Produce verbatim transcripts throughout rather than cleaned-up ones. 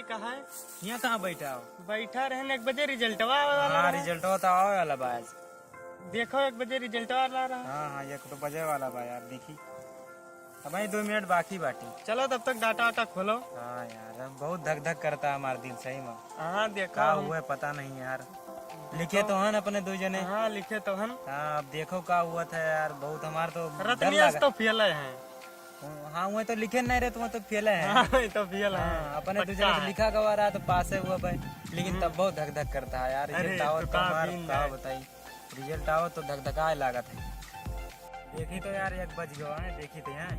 कहाँ है? यहाँ कहाँ बैठा हो? बैठा रहन, एक बजे रिजल्टवा आवे वाला हाँ, रहा। रिजल्टवा तो आवे वाला बा आज। देखो, एक बजे रिजल्टवा वाला रहा। हाँ, हाँ, एक तो बजे वाला बा यार, देखी। अब ही दो मिनट बाकी बाटी। चलो, तब तक डाटा वाटा खोलो। हाँ यार, अब बहुत धक धक करता है हमारा दिल सही में। हाँ, देखो, का हम हुआ है पता नहीं यार। लिखे तो हन अपने दो जने। हाँ, लिखे तो हन। हाँ, अब देखो का हुआ था यार, बहुत हमार तो डर रत्नियस लगा। तो फेल है। हाँ, वह तो लिखे नहीं रहे, तो वह तो फेल है। हाँ, ये तो फेल है। हाँ, अपने दो पक्का जने तो है। लिखा गवा रहा तो पास है हुआ भाई, लेकिन हम्म। तब बहुत धक धक करता है यार। अरे, रिजल्ट आवत तो तो का हमार दिन का है। बताई, रिजल्ट आवत तो धक धकाए लागत है। देखी तो यार, एक बज गवा है, देखी तो यहाँ।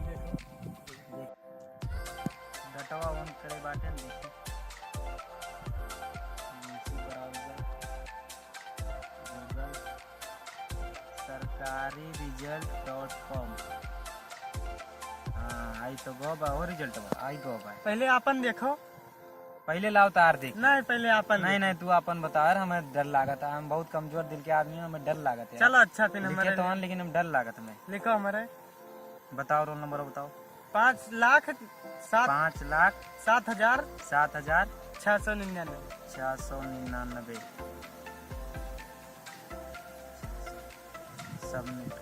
डटवा ऑन करे बाटे न, देखी। यूसी ब्राउज़र, Google, सरकारी रिजल्ट डॉट कॉम। हाँ, आई तो गो बा, हो रिजल्ट बा, आई गो बा। पहले आपन देखो। पहले लाओ तार देख। नहीं, पहले आपन नहीं, देखो। नहीं, तू आपन बता यार, हमें डर लागत है, हम बहुत कमजोर दिल के आदमी हैं, हमें डर लागत है। चलो अच्छा, फिर लिखे हमारे तो लिए। हन, लेकिन हम डर लागत हमें। लिखो हमारे। बताओ, रोल नंबर बताओ। पाँच लाख सात पाँच लाख सात हजार सात हजार छः सौ निन्यानवे। छः सौ निन्यानवे। सबमिट।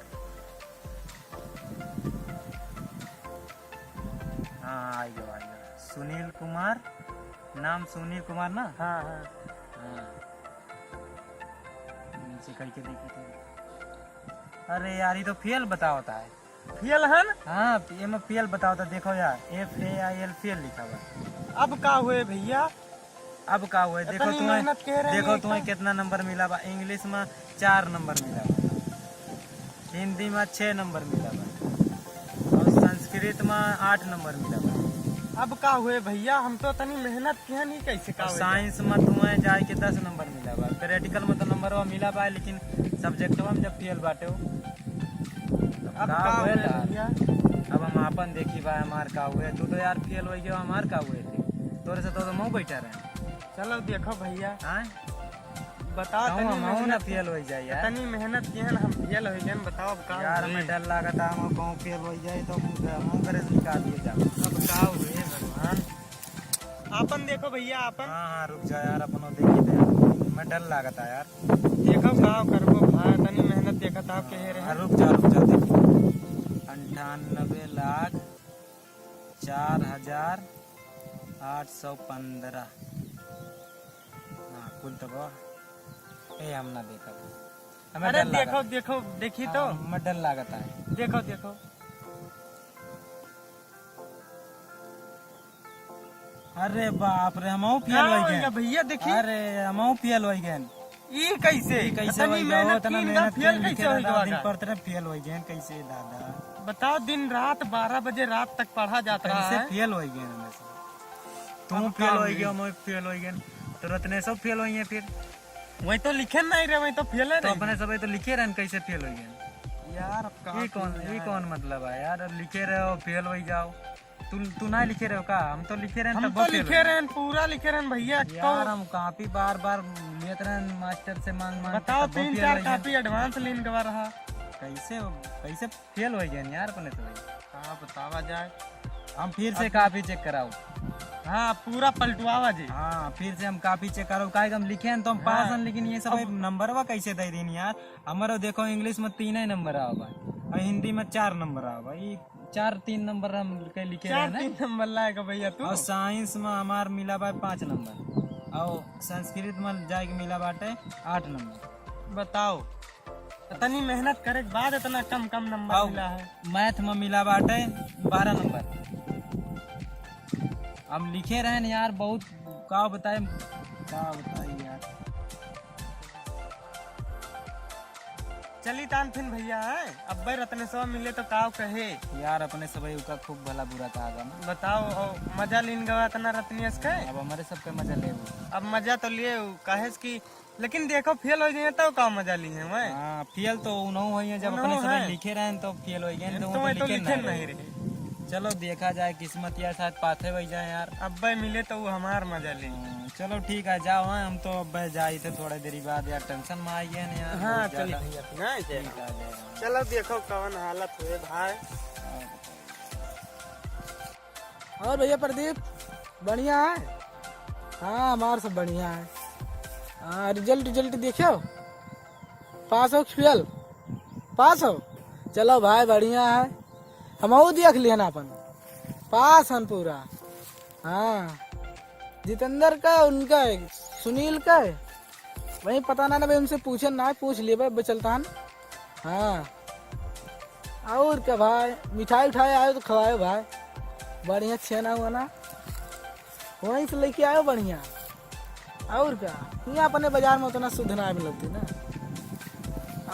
हाँ, हाँ, आई गयो, आई गयो। सुनील कुमार, नाम सुनील कुमार ना? हाँ, हाँ। हाँ। नीचे करके देखी थे। अरे यार, ये तो फेल बतावता है। फेल हन? हाँ, एमे फेल बतावता, देखो यार, F A I L फेल लिखा बा। अब का हुए भैया? अब का हुए? देखो इतनी तुम्हें, मेहनत के रहे देखो हैं तुम्हें तो। कितना नंबर मिला बा। इंग्लिश में चार नंबर मिला बा, हिंदी में छः नंबर मिला बा, और संस्कृत में आठ नंबर मिला बा। अब का हुए भैया, हम तो इतनी मेहनत किहन ही, कैसे का और हुए? साइंस में तुम्हें जाए के दस नंबर मिला बा, प्रैक्टिकल में तो नंबर मिला बा, लेकिन सब्जेक्टवा में जब फेल बाटे हो, अब का का हुए हुए यार? भैया? अब हम आपन देखी बा, हमार का हुए? तू तो यार फेल हो गयो, हमार का हुए थे? तोरे से तो, तो मऊ बैठा रहे। चलो देखो भैया। हाँ? बताओ कहूँ तनी हमहू ना मेहनत के-, फेल हो जाए यार। इतनी मेहनत किहन, हम फेल हो गए, बताओ अब का यार, हुए? हमें डर लागत है, हम कहूँ फेल हो जाए तो हम, हम घरे से निकाल दिए जाओ। अब का हुए भगवान? आपन देखो भैया, आपन। हाँ, हाँ, रुक जा यार, अपनो देखी दे। मैं डर लागत है यार। देखो का करबो भाई, तनी मेहनत देखत आप कहे रहे। हाँ, रुक जा, रुक जा, देखी। अंठानबे लाख चार हजार आठ सौ पन्द्रह। हाँ, कुल तो बा। ए, हम ना देखब। हमें अरे डर लागत देखो, है। देखो, देखी तो। हाँ, हमें डर लागत है। देखो, देखो। अरे बाप रे, हमहू फेल का होइ गए। होइगा भैया, देखी? अरे, हमहू फेल होइ गए। ई कैसे? ई कैसे इतनी होइगा? मेहनत इतना की, इनका मेहनत फेल के कैसे लिखे होइगा रहता, दिन का? पर तरह फेल होइ गए, कैसे दादा? बताओ, दिन रात बारह बजे रात तक पढ़ा जात रहा कैसे है। फेल होइ गए हमें से? तू अब का फेल होइ हुई? गया, मैं फेल होइ गए, तो रत्नेशो फेल होइ गए फिर। वही तो लिखे नहीं रहे, वही तो फेल है तो नहीं। अपने सब तो लिखे रहन, कैसे फेल होइ गए? यार, अब का ई कौन, करी ई यार? कौन मतलब है यार? अब लिखे रहे हो, फेल होइ जाओ। तू, तू ना लिखे रहे हो का? हम तो लिखे रहे, हम तब तो फेल लिखे होइ गए। रहे, पूरा लिखे रहे भैया। यार, हम कॉपी बार बार लेत रहे मास्टर से मांग मांग के, बताओ, तब तीन फेल चार होइ गए। कॉपी एडवांस लीन गवा रहा। कैसे, कैसे फेल होइ गए यार अपने तो भाई? का बतावा जाए? हम फिर से अब कॉपी चेक कराओ। हाँ, पूरा पलटवावा जी। हाँ, फिर से हम कॉपी चेक कराओ, काहे कि हम लिखे हैं तो हम पास हाँ। हैं, लेकिन ये सब अब नंबरवा कैसे दे दीन यार? हमारा देखो, इंग्लिश में तीन ही नंबर आवा बा और हिंदी में चार नंबर आवा बा। ई चार तीन नंबर हम के लिखे चार रहे ना। तीन नंबर लाएगा भैया तू। और साइंस में हमार मिला बा पाँच नंबर और संस्कृत में जाए के मिला बाटे आठ नंबर। बताओ, इतनी मेहनत करे के बाद इतना कम कम नंबर और मिला है। मैथ में मिला बाटे बारह नंबर। हम लिखे रहन यार, बहुत का बताए, का बताई यार। चली तान फिन भैया, हैं? अब्बे रत्नेशवा मिले तो काव कहे? यार, अपने सबई उका खूब भला बुरा कहा गवा ना। बताओ, ओ, मजा लीन गवा इतना रत्नेश के? अब हमारे सबके मजा लेबू। अब मजा तो लिए, काहे से कि, लेकिन देखो, फेल होइ गए तो का मजा ली है मैं? हाँ, फेल तो उनहू होइ है, जब उनहू अपने सबई है। लिखे रहन तो फेल होइ गए, हम तो तो वो तो मैं तो लिखे लिखे ना नहीं रहे। रहे। चलो, देखा जाए, किस्मत यार, शायद पाथे होइ जाए यार। अब्बे मिले तो वो हमार मजा ली। हाँ। चलो ठीक है, जाओ, हैं, हम तो अब जाई थे थोड़ा देरी बाद यार, टेंशन में आ गए हैं यार, हाँ, बहुत चलिए ज्यादा। भैया, फिर, हाँ, जय ठीक राम। है, जय राम। चलो, देखो कौन हालत हुए भाई। हाँ, बताइए। और भैया प्रदीप, बढ़िया है? हाँ, हमार सब बढ़िया है। हाँ, रिजल्ट, रिजल्ट देख्यो? पास हो कि फेल? पास हो? चलो भाई, बढ़िया है। हमहू देख लिहन अपन। पास हन पूरा। हाँ। जितेंद्र का, उनका, सुनील का। वही पता ना, ना भाई, उनसे पूछे ना, पूछ लिए भाई, चलता हन। हाँ। और का भाई, मिठाई उठाई आयो तो खवायो भाई। बढ़िया छेना हुआ ना। वहीं से लेके आयो बढ़िया। और का, यहाँ अपने बाजार में उतना शुद्ध ना मिलती ना।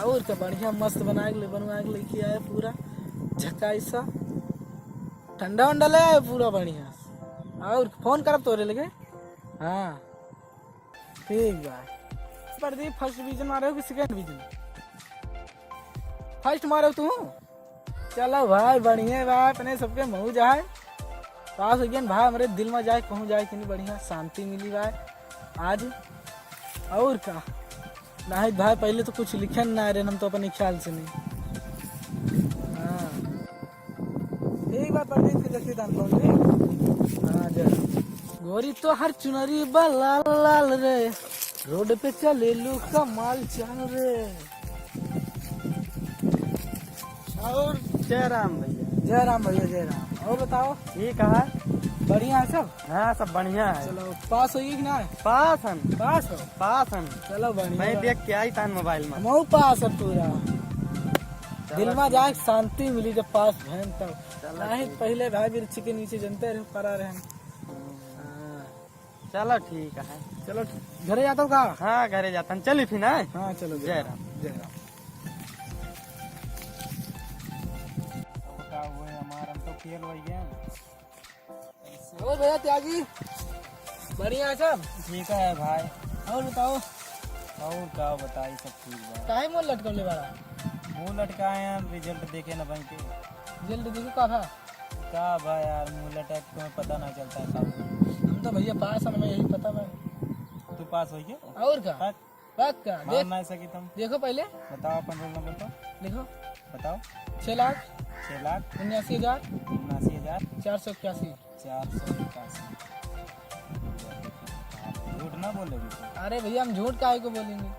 और का, बढ़िया मस्त बना के ले, बनवा के लेके आयो पूरा झकाई सा। ठंडा वंडा ले आयो पूरा बढ़िया। और फोन करब तोरे लगे। हाँ, ठीक बा। प्रदीप, फर्स्ट डिवीजन मारे हो कि सेकंड डिवीजन? फर्स्ट मारे हो तू? चलो भाई, बढ़िया बा, अपने सबके मौज है। पास हो गया भाई, हमरे दिल में जाए, कहूँ जाए कि नहीं, बढ़िया शांति मिली भाई आज। और का, नहीं भाई, पहले तो कुछ लिखन ना रहे, हम तो अपने ख्याल से नहीं। हाँ, ठीक बा, प्रदीप के देखी दान कौन रे? हाँ, जय। गोरी तो हर चुनरी बा लाल लाल रे, रोड पे चले लू कमाल चाल रे। और जय राम भैया। जय राम भैया, जय राम। और बताओ? ठीक है। बढ़िया है सब? हाँ, सब बढ़िया है। चलो, पास होइए कि ना? पास हन। पास हो? पास हन। चलो, बढ़िया मैं बा। देख के आई तान मोबाइल में। हमहू पास है पूरा। चलो, दिल में ठीक जाए है। शांति मिली जब पास भयन तब। चलो, नहीं, ठीक। पहले भाई बिरछी के नीचे जनते रहे, पड़ा रहे। हाँ। चलो, ठीक है। चलो, घरे जाता हूँ का? हाँ, घरे जाता हूँ। चली फिर ना? हाँ, चलो, जय जय राम। राम। जय राम। अब का हुए, हमार हम तो फेल हो गए। और भैया त्यागी, बढ़िया है सब? ठीक है भाई। और बताओ? और का बताई, सब ठीक बा। काहे मुंह लटकवले बाड़ा? मुंह लटकाए हैं, रिजल्ट देखे न बन के। रिजल्ट देखे का था? का बा यार, मुंह लटक तुम्हें पता ना चलता है का। हम तो भैया पास है, हमें यही पता बा। तू पास हो गया? और का? पक- पक्का। मान देख, ना सकी तुम। देखो पहले। बताओ अपन रोल नंबर तो। लिखो। बताओ। छह लाख। छह लाख। उन्यासी हजार। उन्यासी हजार। चार सौ इक्यासी। चार सौ इक्यासी। झूठ ना बोलेगी तुम। अरे भैया, हम झूठ काहे को बोलेंगे?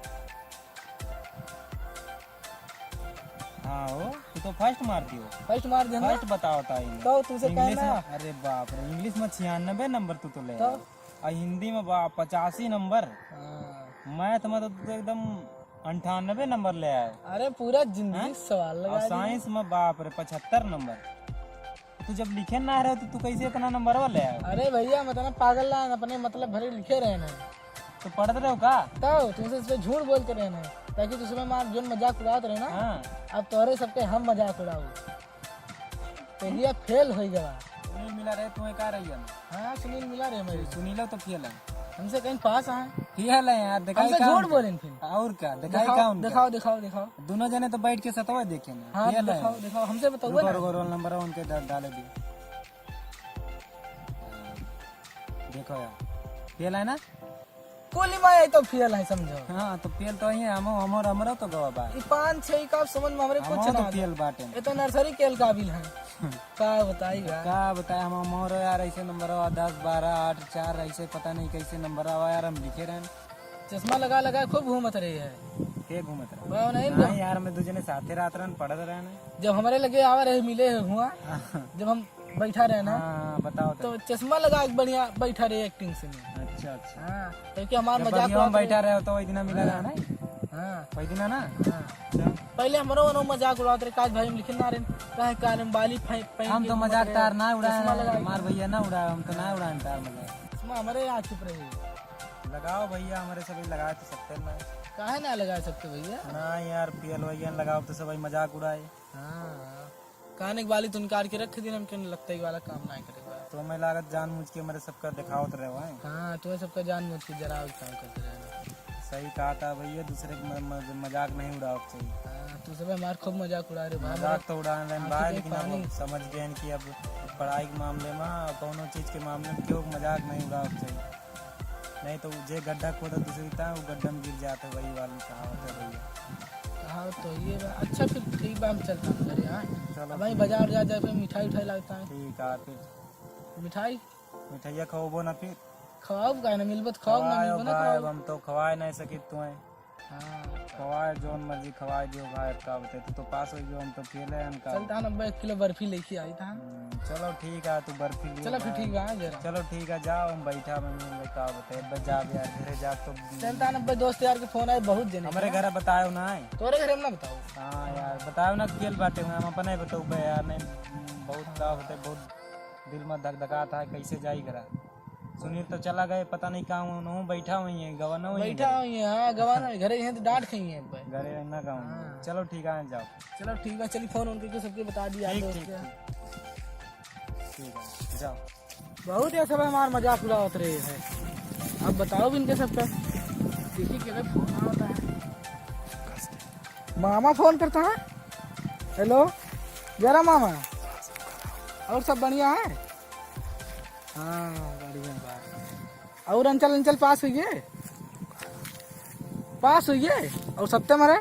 हाँ हो, तू तो फर्स्ट मार दियो। फर्स्ट मार दिया ना? फर्स्ट बताओ था इन्हें। तो तुझे इंग्लिश कहना में, अरे बाप रे, इंग्लिश में छियानबे नंबर तू तो ले तो? आया। और हिंदी में बा-, पचासी नंबर। हाँ। मैथ में तो तू तो एकदम अंठानबे नंबर ले आया। अरे पूरा जिंदगी हाँ? सवाल लगा और दिया। साइंस में बाप रे, पचहत्तर नंबर। तू जब लिखे ना रहे तो तू कैसे इतना नंबर ले आया? अरे भैया, हम इतना पागल ना, अपने मतलब भरे लिखे रहे ना। तो पढ़त रहो का? तब तुमसे इस पे झूठ बोलते रहे ना, ताकि दूसरे मार जोन मजाक उड़ावत रहे ना। हाँ। अब तोहरे सबके हम मजाक उड़ाऊ। तो ये फेल हो गया। सुनील मिला रहे, तुम्हें का रही है? हाँ, सुनील मिला रहे मैं। सुनीलो तो फेल है। हमसे कहीं पास आए। फेल है यार, दिखाई हमसे का झूठ उनका? बोलेन फिर। और का, दिखाई दिखाओ, का उनका? दिखाओ, दिखाओ, दिखाओ। दोनों जने तो बैठ के सतवा देखे ना। हाँ, फेल है। दिखाओ, दिखाओ, हमसे बताओ रुको, ना। रुको, रोल नंबर उनके डा-, डाले दिए। देखो यार, फेल है ना? कुल ही माया तो फेल है, समझो। हाँ, तो फेल तो ही है, हमो, हमर, हमरो तो गवा बा। ई पाँच छह का समझ में हमरे कुछ हमो तो ना फेल बाटे। ये तो नर्सरी के काबिल है। का बताई बा? का बताए, हम, हमरो यार ऐसे नंबर आवा, दस, बारह, आठ, चार, ऐसे पता नहीं कैसे नंबर आवा यार, हम लिखे रहन। चश्मा लगा लगा खूब घूमत रही है। के घूमत रहा? वो नहीं, नहीं यार, मैं दू जने साथे रात रहन, पढ़त रहन। जब हमारे लगे आवा रहे, मिले है हुआ, जब हम बैठा रहे ना, हाँ, बताओ तो। तो चश्मा लगा के बढ़िया बैठा रहे एक्टिंग से में। अच्छा, अच्छा। हाँ, क्योंकि हमार जब मजाक बगिया में उड़ावत रहे। बैठा रहे हो तो वही दिना मिला हाँ। रहा ना? हाँ। वही दिना ना? हाँ। अच्छा। पहले हमरो ओनो मजाक उड़ावत रहे, काज भाई हम लिखे ना रहे, काहे कान में बाली फेंक, फेंक हम के तो घूमत मजाक रहे। तार ना उड़ाए चश्मा हैं, लगा के। हमार भैया ना उड़ाए, हम तो ना हाँ। उड़ाए तार मजाक। चश्मा हमारे आँख पे रहे। लगाओ भैया, हमारे सभी लगाए तो सकते ना। काहे ना लगा सकते भैया? ना यार, फेल भैया लगाओ तो सभी मजाक उड़ाए। हाँ, काने के बाली तो निकाल के रख दिन, हमके लगता है वाला काम ना करे बा। तो मैं लागत जानबूझ के मेरे सबका दिखावत रहे हो, हैं? हाँ, तुम्हें सबका जानबूझ के जरावे के काम करते रहे। सही कहा था भैया, दूसरे के म-, म-, मजाक नहीं उड़ावे के चाहिए। हाँ, तू सब हमार खूब मजाक उड़ा रहे बाबा। मजाक तो उड़ान रहे आँखी भाई, पे लेकिन अब पानी। समझ गए हैं कि अब पढ़ाई के मामले में और कौनो चीज के मामले में क्यों मजाक नहीं उड़ावे के चाहिए। नहीं तो जे गड्ढा खोदत दूसरी था, वो गड्ढा में गिर जाते, वही वाली कहावत है भैया। कहावत तो ये बा। अच्छा, फिर ठीक बा, हम चलता हूँ घरे, हाँ? चलो, अब भाई ठीक। बाजार जा, जा, फिर मिठाई उठाई लगता है। ठीक है, फिर। मिठाई? मिठाइया खवाबो ना फिर? खवाओ काहे ना, मिलबो तो खवाओ, ना खवाए मिलबो ना भाई, खवाओ। अब हम तो खवाए नहीं सकित तुहे। हाँ। खवाए, जौन मर्जी खवाए दियो भाई, अब का बताई, तू तो पास हो गयो, हम तो फेल है, हम का चलता ना अब्बा, एक किलो बर्फी लेके आई था। हम्म, चलो ठीक है, तू बर्फी लियो चलो फिर भाई। ठीक बा, हाँ, जरा। चलो ठीक है, जाओ, हम बैठा, मैं, मैं का बताई, बस जा यार, घरे जा तो। चलता ना अब्बा, दोस्त यार के फोन आए बहुत जने हमरे के। घर बतायो ना है। तोरे घर में ना बताओ। हाँ यार, बतायो ना, खेल बाटे हुए, हम अपने बताऊ बे यार, नहीं, बहुत का बताई, बहुत दिल में धक धका था, कैसे जाई घरा। सुनील तो चला गए, पता नहीं कहाँ हुआ, उनहूँ बैठा हुई है, गवा ना हुई है बैठा घरे। हुई है, हाँ, गवा ना, घरे हैं तो डांट खाई है अब। घरे ना गाँव। हाँ। चलो ठीक है, जाओ। चलो ठीक है, चलिए फोन उनके को सबके बता दिया ठीक, दोस्त ठीक, का। ठीक। ठीक है, जाओ। बहुत ये सब हमार मजाक उड़ावत रहे हैं। अब बताओ भी इनके सबका। देखिए क्या फोन आता है। मामा फोन करता है। हेलो, जरा मामा, और सब बढ़िया है? हाँ, बढ़िया बा। और अंचल, अंचल पास हुई है? पास हुई है? और सत्ते मरे?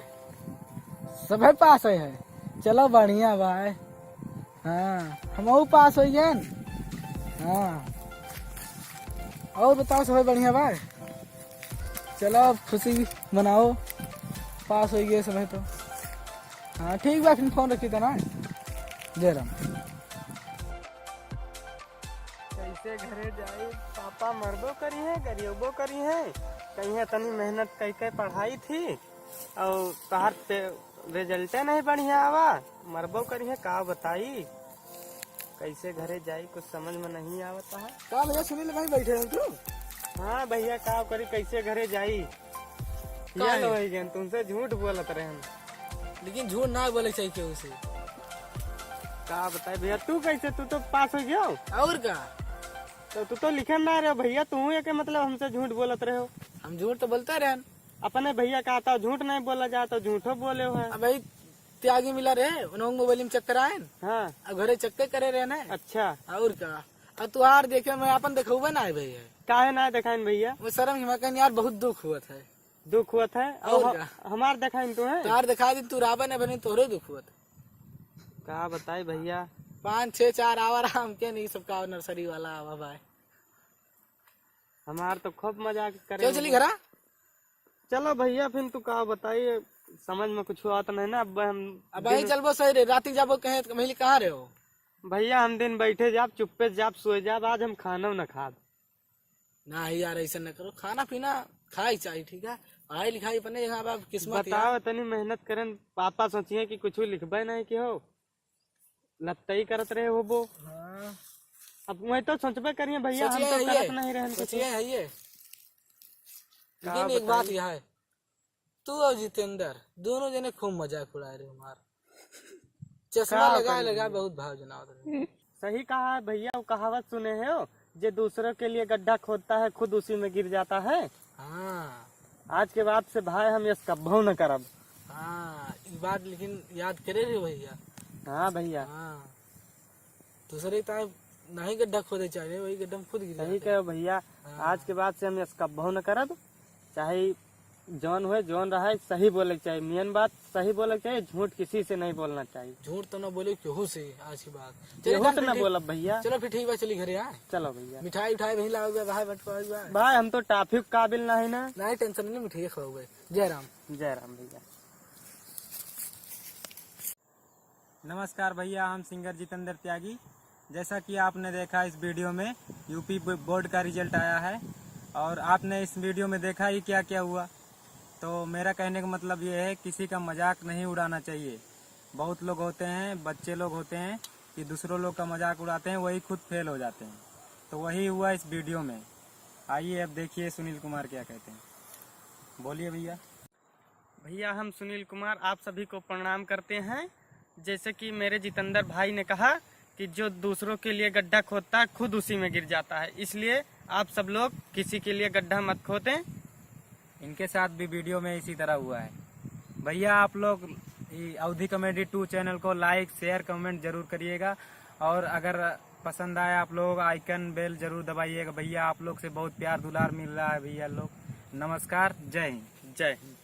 सभे पास है, है। चलो, बढ़िया बा। हाँ, हमहू पास हुई गए न। हाँ, और बताओ, सभे बढ़िया बा? चलो, अब खुशी मनाओ, पास हुई गए सभे तो। हाँ, ठीक बा, फिर फोन रखी तना। जय राम। कैसे घरे जाई, पापा मरबो करी है, गरियबो करी है, कहीं इतनी मेहनत कई के पढ़ाई थी और तोहार पे रिजल्टे नहीं बढ़िया आवा, मरबो करी है, का बताई, कैसे घरे जाई, कुछ समझ में नहीं आवत है। का भैया, सुनील भाई बैठे हो तू? हाँ भैया, का करी, कैसे घरे जाई? का ये है? लो है गेन, तुमसे झूठ बोलत रहे हम। लेकिन झूठ ना बोले चाहिए केहू से। का बताई भैया, तू कैसे, तू तो पास हो गयो। और का? तो तू तो लिखे ना रहे हो भैया, तू एक मतलब हमसे झूठ बोलत रहे हो। हम झूठ तो बोलते रहे। अपने भैया का तो झूठ नहीं बोला जाए तो झूठो बोले हो है। अब भाई त्यागी मिला रहे, उन्होंने मोबाइल में चेक कराए न। हाँ। अब घरे चेक करे रहे ना। अच्छा। और का? अब तुहार देखे मैं अपन देखौबे ना है भैया। काहे ना दिखाइन भैया? वो शर्म हिमा कहीं यार बहुत दुख हुआ था। दुख हुआ था। और और ह-, का? हमार दिखाइन तो है। तार दिखा दिन तू राबे ना बने तोरे दुख हुआ था। का बताई भैया? पाँच छः चार आवा रहा हमके नहीं सबका नर्सरी वाला आवा भाई। हमार तो खूब मजाक करे चल चली भैया। घरा। चलो भैया, फिर तू का बताई, समझ में कुछ आता नहीं ना। अब हम अब वही दिन चलबो सही रे, राती जाबो कहे तो कहीं कहाँ रहे हो? भैया, हम दिन बैठे जाब, चुप्पे जाब, सोए जाब, आज हम खाना न खाब। नहीं यार, ऐसा न करो, खाना पीना खाई चाहिए, ठीक है? पढ़ाई लिखाई अपने यहाँ, अब किस्मत यार। बताओ, इतनी मेहनत करन, पापा सोचिए कि कुछ लिखबे नहीं कि हो, लत्तई करत रहे होबो। हाँ। अब मैं तो सोचबे करिए भैया, हम सोचिए तो है ये, करत नहीं रहन कुछ। सोचिए है ये। का लेकिन एक बात बताई? यह है, तू और जितेंद्र दोनों जने खूब मजाक उड़ाए रहे हमार। चश्मा का लगाए करी लगाए भैया? बहुत भाव जनावत रहे। सही कहा है भैया, वो कहावत सुने हो, "जे दूसरों के लिए गड्ढा खोदता है, खुद उसी में गिर जाता है।" हाँ। आज के बाद से भाई हम ये कब्बो न करब। हाँ, ई बात लेकिन याद करे रहे भैया। हाँ भैया। हाँ। दूसरे ताए नहीं गड्ढा खोदे चाहिए, वही गड्ढा में खुद गिर सही जाते। कहो भैया, हाँ। आज के बाद से हम ये कब्बो न करब, चाहे जौन होए, जौन रहे, सही बोले के चाहिए। मेन बात सही बोले के चाहिए, झूठ किसी से नहीं बोलना चाहिए। झूठ तो ना बोले केहू से आज के बाद। चलिए केहू से ना बोलब भैया। चलो फिर ठीक बा, चली घरे, हाँ? चलो भैया। मिठाई उठाई वहीं लाओगे, बाहर बंटवाओगे। भाई, हम तो टाफी के काबिल नहीं ना। नहीं, टेंशन नहीं, मिठाई खवाओगे। जय राम। जय राम भैया। नमस्कार भैया, हम सिंगर जितेंद्र त्यागी। जैसा कि आपने देखा इस वीडियो में यूपी ब-, बोर्ड का रिजल्ट आया है और आपने इस वीडियो में देखा ही क्या क्या हुआ। तो मेरा कहने का मतलब ये है, किसी का मजाक नहीं उड़ाना चाहिए। बहुत लोग होते हैं, बच्चे लोग होते हैं कि दूसरों लोग का मजाक उड़ाते हैं, वही खुद फेल हो जाते हैं। तो वही हुआ इस वीडियो में। आइए अब देखिए सुनील कुमार क्या कहते हैं। बोलिए भैया। भैया, हम सुनील कुमार आप सभी को प्रणाम करते हैं। जैसे कि मेरे जितेंद्र भाई ने कहा कि जो दूसरों के लिए गड्ढा खोदता है, खुद उसी में गिर जाता है, इसलिए आप सब लोग किसी के लिए गड्ढा मत खोदें। इनके साथ भी वीडियो में इसी तरह हुआ है। भैया, आप लोग ये अवधी कॉमेडी टू चैनल को लाइक, शेयर, कमेंट जरूर करिएगा और अगर पसंद आए आप लोग आइकन बेल जरूर दबाइएगा। भैया, आप लोग से बहुत प्यार दुलार मिल रहा है भैया लोग। नमस्कार, जय हिंद। जय हिंद।